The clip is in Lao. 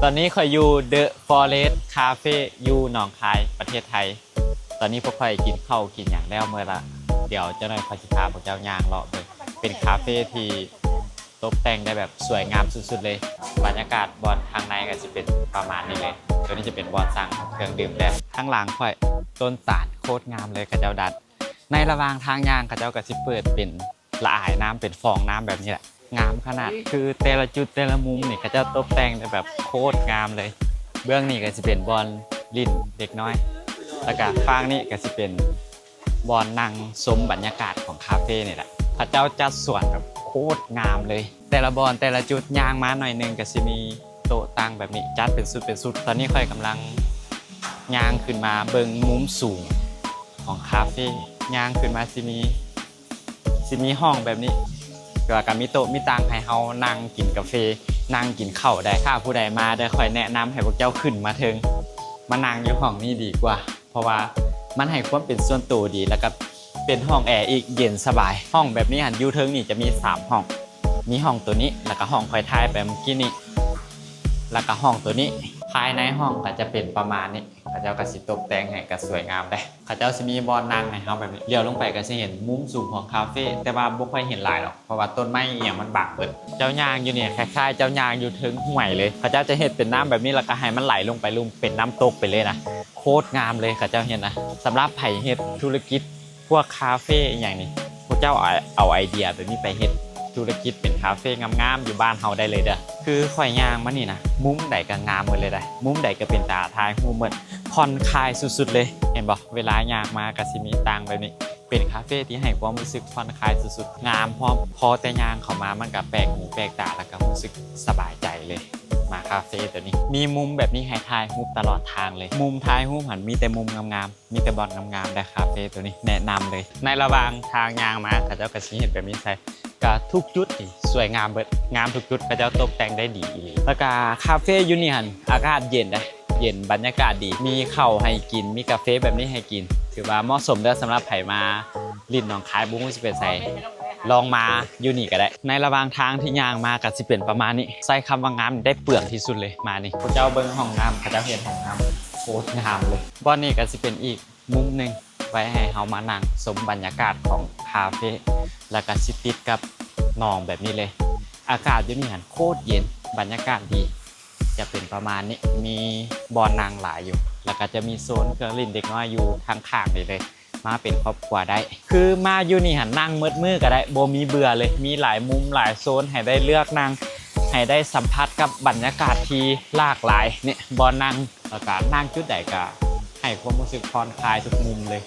ຕອນນີ້ຂ້ອຍຢູ່ The Forest Cafe ຢູ່ໜອງຄາຍ ປະເທດໄທ. ຕອນນີ້ພວກຂ້ອຍກິນເຂົ້າກິນຫຍັງແລ້ວເໝິດລະ. ດຽວຈັກໜ່ອຍຂ້ອຍຊິພາພວກເຈົ້າຍ່າງເລາະເບິ່ງ. ເປັນຄາເຟທີ່ຕົບແຕ່ງໄດ້ແບບສວຍງາມສຸດໆເລີຍ. ບັນຍາກາດບ່ອນທາງໃນກໍຊິເປັນປະມານນີ້ເລີຍ. ຕົວນີ້ຈະເປັນບ່ອນສັ່ງເຄື່ອງດື່ມແດ່. ທາງຫຼັງຂ້ອຍຕົ້ນຕານໂຄດງາມເລີຍ ເຂົາເຈົ້າດັດ. ໃນລະຫວ່າງທາງຍ່າງ ເຂົາເຈົ້າກໍຊິເປີດເປັນລະອາຍນ້ຳ ເປັນຟອງນ້ຳແບບນີ້ແຫຼະ. ງາມຂະໜາດ ຄືແຕ່ລະຈຸດແຕ່ລະມຸມນີ້ ເຂົາເຈົ້າຕົບແຕ່ງໄດ້ແບບໂຄດງາມເລີຍ. ເບື້ອງນີ້ກໍຊິເປັນບ່ອນຫຼິ້ນເດັກນ້ອຍ ແລ້ວກໍຟາກນີ້ກໍຊິເປັນບ່ອນນັ່ງຊົມບັນຍາກາດຂອງຄາເຟນີ້ແຫຼະ. ເຂົາເຈົ້າຈັດສວນແບບໂຄດງາມເລີຍ. ແຕ່ລະບ່ອນແຕ່ລະຈຸດ ຍ່າງມາໜ້ອຍໜຶ່ງກໍຊິມີໂຕະຕັ່ງແບບນີ້ ຈັດເປັນຊຸດເປັນຊຸດ. ຕອນນີ້ຂ້ອຍກຳລັງຍ່າງຂຶ້ນມາເບິ່ງມຸມສູງຂອງຄາເຟ. ຍ່າງຂຶ້ນມາຊິມີ ຊິມີຫ້ອງແບບນີ້ ແລ້ວກໍມີໂຕະມີຕັ່ງໃຫ້ເຮົານັ່ງກິນກາເຟ ນັ່ງກິນເຂົ້າໄດ້. ຖ້າຜູ້ໃດມາເດີ ຂ້ອຍແນະນຳໃຫ້ພວກເຈົ້າຂຶ້ນມາເທິງ ມານັ່ງຢູ່ຫ້ອງນີ້ດີກວ່າ ເພາະວ່າມັນໃຫ້ຄວາມເປັນສ່ວນໂຕດີ ແລ້ວກໍເປັນຫ້ອງແອອີກ ເຢັນສະບາຍ. ຫ້ອງແບບນີ້ຫັ້ນ ຢູ່ເທິງນີ້ຈະມີສາມຫ້ອງ ມີຫ້ອງໂຕນີ້ ແລ້ວກໍຫ້ອງຂ້ອຍຖ່າຍໄປເມື່ອກີ້ນີ້ ແລ້ວກໍຫ້ອງໂຕນີ້. ພາຍໃນຫ້ອງກໍຈະເປັນປະມານນີ້ ເຂົາເຈົ້າກໍຊິຕົບແຕ່ງໃຫ້ກໍສວຍງາມເດ້. ເຂົາເຈົ້າຊິມີບ່ອນນັ່ງໃຫ້ເຮົາແບບນີ້ ຫຼຽວລົງໄປກໍຊິເຫັນມຸມສູງຂອງຄາເຟ ແຕ່ວ່າບໍ່ຄ່ອຍເຫັນຫຼາຍດອກ ເພາະວ່າຕົ້ນໄມ້ອີ່ຫຍັງມັນບັງເບິດ. ເຈົ້າຍ່າງຢູ່ນີ້ ຄ້າຍໆເຈົ້າຍ່າງຢູ່ເທິງຫ້ວຍເລີຍ. ເຂົາເຈົ້າຈະເຮັດເປັນນ້ຳແບບນີ້ ແລ້ວກໍໃຫ້ມັນໄຫຼລົງໄປລຸ່ມ ເປັນນ້ຳຕົກໄປເລີຍນະ. ໂຄດງາມເລີຍ ເຂົາເຈົ້າເຮັດນະ. ສຳລັບໃຜເຮັດທຸລະກິດພວກຄາເຟອີ່ຫຍັງນີ້ ພວກເຈົ້າເອົາ ເອົາໄອເດຍແບບນີ້ໄປເຮັດທຸລະກິດເປັນຄາເຟງາມໆຢູ່ບ້ານເຮົາໄດ້ເລີຍເດີ. ຄືຂ້ອຍຍ່າງມານີ້ນະ ມຸມໃດກໍງາມໝົດເລີຍໄດ໋ ມຸມໃດກໍເປັນຕາຖ່າຍຮູບໝົດ ຜ່ອນຄາຍສຸດໆເລີຍ. ເຫັນບໍ່? ເວລາຍ່າງມາກໍຊິມີຕັ່ງແບບນີ້ ເປັນຄາເຟທີ່ໃຫ້ຄວາມຮູ້ສຶກຜ່ອນຄາຍສຸດໆ ງາມພ້ອມ. ພໍແຕ່ຍ່າງເຂົ້າມາ ມັນກໍແປກຫູແປກຕາ ແລ້ວກໍຮູ້ສຶກສະບາຍໃຈເລີຍ. ມາຄາເຟໂຕນີ້ ມີມຸມແບບນີ້ໃຫ້ຖ່າຍຮູບຕະຫຼອດທາງເລີຍ. ມຸມຖ່າຍຮູບຫັ້ນມີແຕ່ມຸມງາມໆ ມີແຕ່ບ່ອນງາມໆ ແລະ ຄາເຟໂຕນີ້ແນະນຳເລີຍ. ໃນລະຫວ່າງທາງຍ່າງມາ ເຂົາເຈົ້າກໍຊິເຮັດແບບນີ້ໃສ່ ກະທຸກຈຸດນີ້ສວຍງາມເບິດ ງາມທຸກຈຸດ ເຂົາເຈົ້າຕົບແຕ່ງໄດ້ດີອີ່ຫຼີ. ແລ້ວກະຄາເຟຢູ່ນີ້ຫັ້ນ ອາກາດເຢັນເດ້ ເຢັນ ບັນຍາກາດດີ ມີເຂົ້າໃຫ້ກິນ ມີກາເຟແບບນີ້ໃຫ້ກິນ ຖືວ່າເໝາະສົມເດີ ສຳລັບໃຜມາຫຼິ້ນໜອງຄາຍ ບໍ່ຮູ້ຊິໄປໃສ ລອງມາຢູ່ນີ້ກໍໄດ້. ໃນລະຫວ່າງທາງທີ່ຍ່າງມາກໍຊິເປັນປະມານນີ້ ໃຊ້ຄຳວ່າງາມໄດ້ເປືອງທີ່ສຸດເລີຍ. ມານີ້ ພວກເຈົ້າເບິ່ງຫ້ອງນ້ຳ ເຂົາເຈົ້າເຮັດຫ້ອງນ້ຳໂຄດງາມເລີຍ. ບ່ອນນີ້ກໍຊິເປັນອີກ ມຸມໜຶ່ງໄວ້ໃຫ້ເຮົາມານັ່ງຊົມບັນຍາກາດຂອງຄາເຟ ແລ້ວກະຊິຕິດກັບໜອງແບບນີ້ເລີຍ. ອາກາດຢູ່ນີ້ຫັ້ນໂຄດເຢັນ ບັນຍາກາດດີ ຈະເປັນປະມານນີ້ ມີບ່ອນນັ່ງຫຼາຍຢູ່ ແລ້ວກະຈະມີໂຊນເຄື່ອງຫຼິ້ນເດັກນ້ອຍຢູ່ທາງຂ້າງນີ້ເລີຍ ມາເປັນຄອບຄົວໄດ້. ຄືມາຢູ່ນີ້ຫັ້ນນັ່ງໝົດມື້ກະໄດ້ ບໍ່ມີເບື່ອເລີຍ ມີຫຼາຍມຸມຫຼາຍໂຊນໃຫ້ໄດ້ເລືອກນັ່ງ ໃຫ້ໄດ້ສຳຜັດກັບບັນຍາກາດທີ່ຫຼາກຫຼາຍ. ນີ້ບ່ອນນັ່ງ ແລ້ວກະນັ່ງຈຸດໃດກະໃຫ້ຄວາມຮູ້ສຶກຜ່ອນຄາຍທຸກມຸມເລີຍ.